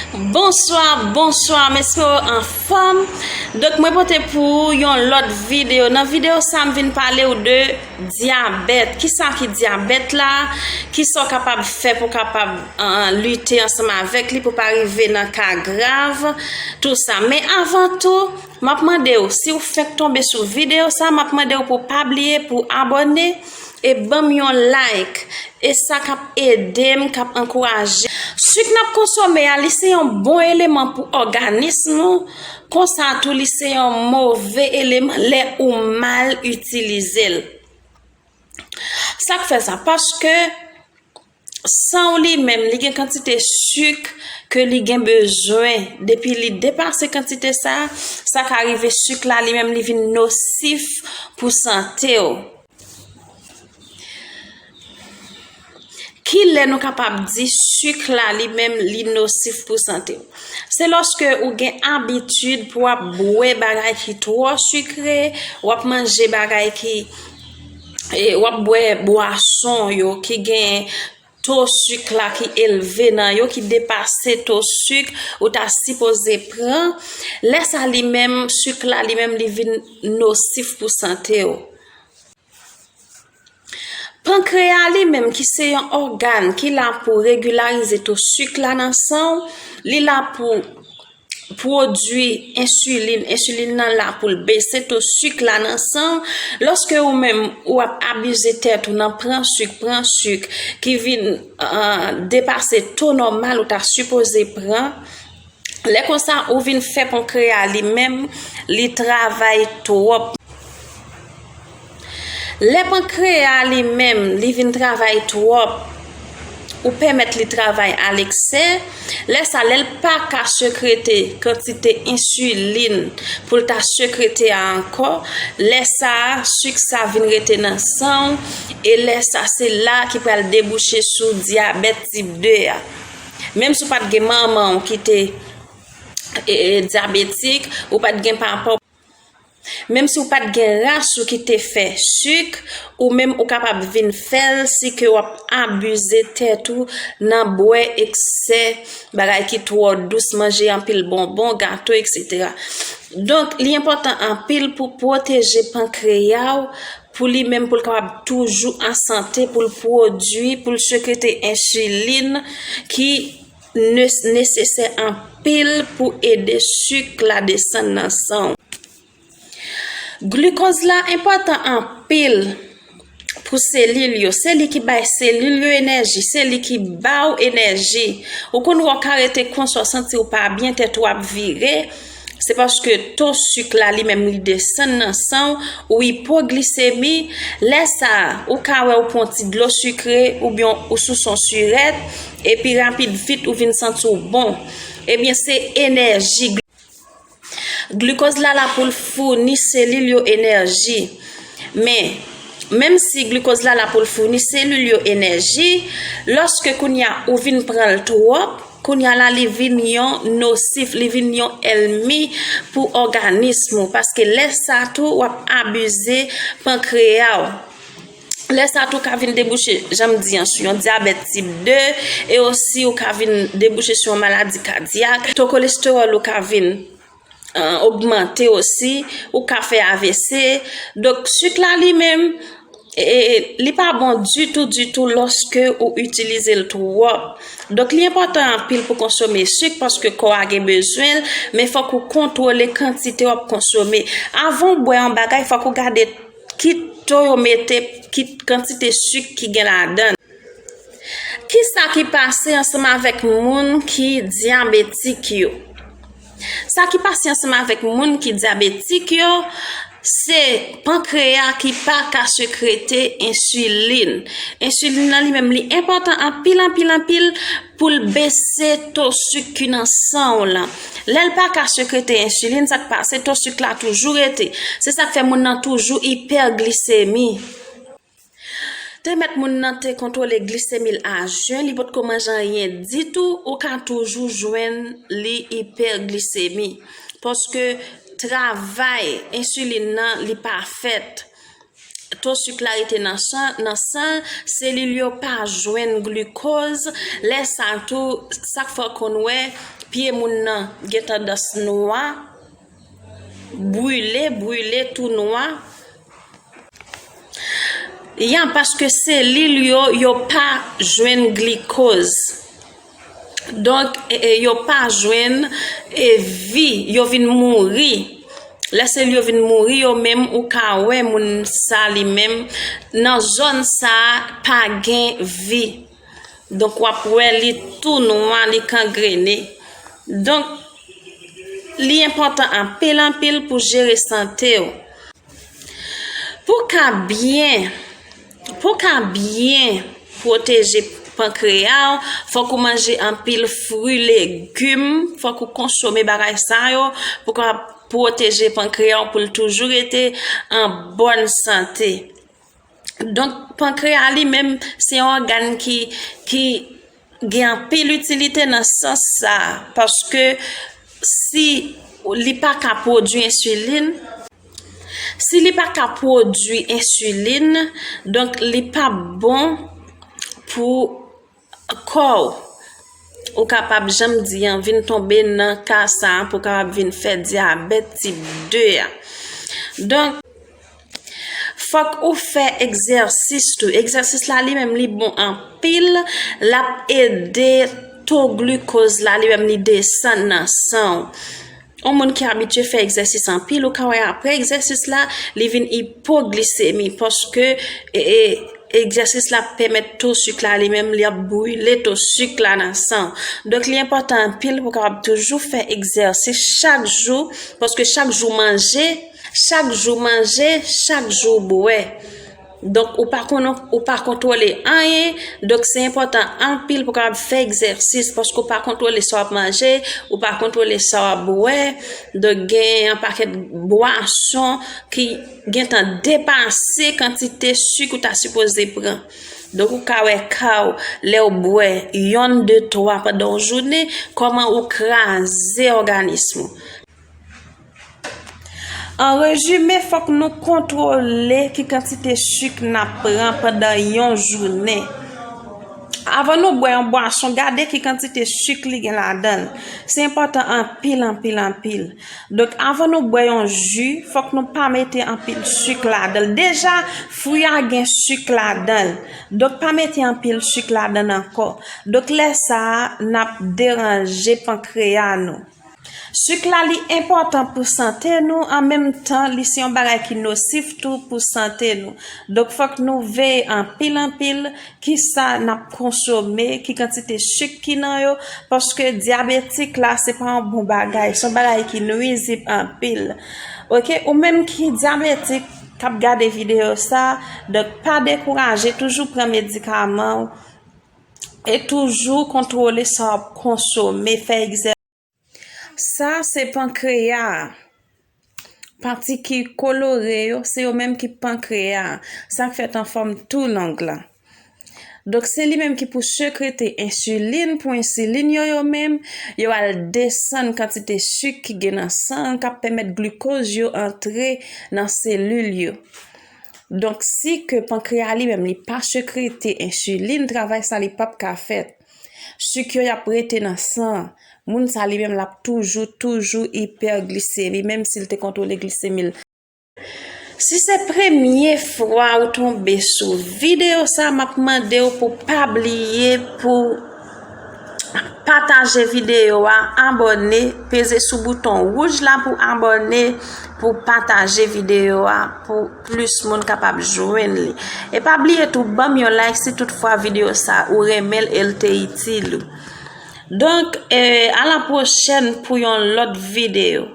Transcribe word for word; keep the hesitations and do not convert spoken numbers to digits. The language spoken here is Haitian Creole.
Bonswa, bonswa, m espere w anfòm. Donk, mwen pote pou ou yon lòt videyo. Nan videyo sa, m vin pale w de dyabèt. Kisa ki dyabèt la? Kisa w kapab fè pou w kapab, uh, lite ansanm avèk li, pou pa rive nan ka grav, tou sa. Men avan tou, m ap mande w, si w fenk tonbe sou videyo sa, m ap mande w pou w pa bliye pou w abòne e ban m yon like. E sa k ap ede m, k ap ankouraje. Sik n ap konsome a, li se yon bon eleman pou òganis nou, konsa tou li se yon move eleman lè ou mal itilize l. Sa k fè sa? Paske san w li menm, li gen kantite sik ke li gen bezwen. Depi li depase kantite sa, sa ka rive sik la li menm li vin nosif pou sante w. Ki lè nou kapab di sik la li menm li nosif pou sante w? Se lòske ou gen abitid pou w ap bwè bagay ki twò sikre, w ap manje bagay ki, e, w ap bwè bwason yo ki gen to sik la ki elve nan yo, ki depase to sik ou ta sipoze pran. Lè sa li menm, sik la li menm li vin nosif pou sante w. Pankreya li menm, ki se yon ògàn ki la pou regilarize to sik la nan san w, li la pou pwodui ensilin. Ensilin nan la pou l bese to sik la nan san w. Lòske ou menm ou ap abize tèt ou nan pran sik, pran sik, ki vin, ah, depase to nòmal ou ta sipoze pran, lè konsa ou vin fè pankreya li menm, li travay twòp. Lè pankreya li menm, li vin travay twòp, ou pèmèt li travay aleksè, lè sa, lè l pa ka sekrete kantite ensilin pou l ta sekrete a ankò, lè sa a, sik sa vin rete nan san w, e lè sa, se la ki pral debouche sou dyabèt tip de a. Menm si w pa t gen manman w ki te, e, e, dyabetik, ou pa t gen papa w, menm si w pa t gen ras ou ki te fè sik, ou menm ou kapab vin fè l si ke w ap abize tèt ou nan bwè eksè, bagay ki twò dous, manje anpil bonbon, gato, etsetera. Donk, li enpòtan anpil pou pwoteje pankreya w, pou li menm, pou l kapab toujou an sante, pou l pwodui, pou l sekrete ensilin ki ne-, nesesè anpil pou ede sik la desann nan san w. Glikoz la enpòtan anpil pou selil yo. Se li ki bay selil yo enèji, se li ki ba w enèji. Ou konn wè w ka rete konsa, w santi w pa byen, tèt ou ap vire. Se paske to sik la li menm li desann nan san w, ou ipoglisemi. Lè sa a, ou ka wè ou pran ti dlo sikre oubyen ou sou son sirèt, epi rapid vit ou vin santi w bon. Ebyen, se enèji. Glikoz la la pou l founi selil yo enèji. Men, menm si glikoz la la pou l founi selil yo enèji, lòske kounye a ou vin pran l twòp, kounye a la li vin yon nosif, li vin yon ènmi pou òganis ou, paske lè sa tou w ap abize pankreya w. Lè sa tou ka vin debouche, jan m di an, sou yon dyabèt tip de, e osi ou ka vin debouche sou yon maladi kadyak. To kolestewòl ou ka vin, euh, ogmante osi, ou ka fè A V C. Donk, sik la li menm, e, e, li pa bon ditou, ditou lòske ou itilize l twòp. Donk, li enpòtan anpil pou konsome sik paske kò a gen bezwen l, men fòk ou kontwole kantite w ap konsome. Avan w bwè yon bagay, fòk ou gade ki to yo mete, ki kantite sik ki gen ladan l. Kisa ki pase ansanm avèk moun ki dyabetik yo? Sa ki pase ansanm avèk moun ki dyabetik yo, se pankreya ki pa ka sekrete ensilin. Ensilin nan li menm li enpòtan anpil, anpil, anpil pou l bese to sik ki nan san w lan. Lè l pa ka sekrete ensilin, sa k pase, to sik la toujou rete. Se sa k fè moun nan toujou ipèglisemi. Te mèt moun nan te kontwole glisemi l a jen, li potko manje anyen ditou, ou ka toujou jwenn li ipèglisemi. Paske travay ensilin nan, li pa fèt. To sik la rete nan san, nan san, selil yo pa jwenn glikoz. Lè sa tou, sa k fè w konn wè pye moun nan gen tandans nwa, brile, brile tou nwa. Ya, paske selil yo, yo pa jwenn glikoz. Donk, e, e, yo pa jwenn, e, vi, yo vin mouri. Lè selil yo vin mouri, yo menm, ou ka wè moun sa li menm, nan zòn sa a, pa gen vi. Donk, w ap wè li tou nwa, li kangrene. Donk, li enpòtan anpil, anpil pou jere sante w. Pou w ka byen, pou w ka byen pwoteje pankreya w, fòk ou manje anpil fwi, legim, fòk ou konsome bagay sa yo pou w ka pwoteje pankreya w pou l toujou rete an bòn sante. Donk, pankreya li menm, se yon ògàn ki, ki gen anpil itilite nan sans sa a, paske si li pa ka pwodui ensilin, si li pa ka pwodui ensilin, donk li p ap bon pou kò w. Ou kapab, jan m di an, vin tonbe nan ka sa a pou w kapab vin fè dyabèt tip de a. Donk, fòk ou fè egzèsis tou. Egzèsis la li menm li bon anpil, l ap ede to glikoz la li menm li desann nan san w. Yon moun ki abitye fè egzèsis anpil, ou ka wè apre egzèsis la, li vin ipoglisemi, paske, e, e, egzèsis la pèmèt to sik la li menm li ap brile to sik la nan san w. Donk, li enpòtan anpil pou w kapab toujou fè egzèsis chak jou, paske chak jou manje, chak jou manje, chak jou bwè. Donk, ou pa konnen, ou pa kontwole anyen. Donk, se enpòtan anpil pou w kapab fè egzèsis, paske ou pa kontwole sa w ap manje, ou pa kontwole sa w ap bwè. Donk, gen yon pakèt bwason ki gentan depase kantite sik ou ta sipoze pran. Donk, ou ka wè ka w, lè w bwè yonn, de, twa pandan yon jounen, kòman ou kraze òganis ou. An rezime, fòk nou kontwole ki kantite sik n ap pran pandan yon jounen. Avan nou bwè yon bwason, gade ki kantite sik li gen ladan l. Se enpòtan anpil, anpil, anpil. Donk, avan nou bwè yon ji, fòk nou pa mete anpil sik ladan l. Deja, fwi a gen sik ladan l. Donk, pa mete anpil sik ladan l ankò. Donk, lè sa a, n ap deranje pankreya nou. Sik la, li enpòtan pou sante nou, an menm tan, li se yon bagay ki nosif tou pou sante nou. Donk, fòk nou veye anpil, anpil, kisa n ap konsome, ki kantite sik ki nan yo, paske dyabetik la, se pa yon bon bagay, se yon bagay ki nwizib anpil. Oke, ou menm ki dyabetik, k ap gade videyo sa, donk, pa dekouraje, toujou pran medikaman w, e toujou kontwole sa w ap konsome, fè egzèsis. Sa se pankreya a. Pati ki kolore yo, se yo menm ki pankreya a. Sa k fèt an fòm tou long la. Donk, se li menm ki pou sekrete ensilin, pou ensilin yo, yo menm, yo al desann kantite sik ki gen nan san an, k ap pèmèt glikoz yo antre nan selil yo. Donk, si ke pankreya li menm, li pa sekrete ensilin, travay sa li p ap ka fèt. Sik yo, y ap rete nan san an. Moun sa li menm, l ap toujou, toujou ipèglisemi, menm si l te kontwole glisemi l. Si se premye fwa ou tonbe sou videyo sa, m ap mande w pou pa bliye pou pataje videyo a, abòne, peze sou bouton wouj la pou abòne, pou pataje videyo a, pou plis moun kapab jwenn li. E pa bliye tou, ban m yon like si toutfwa videyo sa ou renmen l e l te itil ou. Donk, e, a la pwochèn pou yon lòt videyo.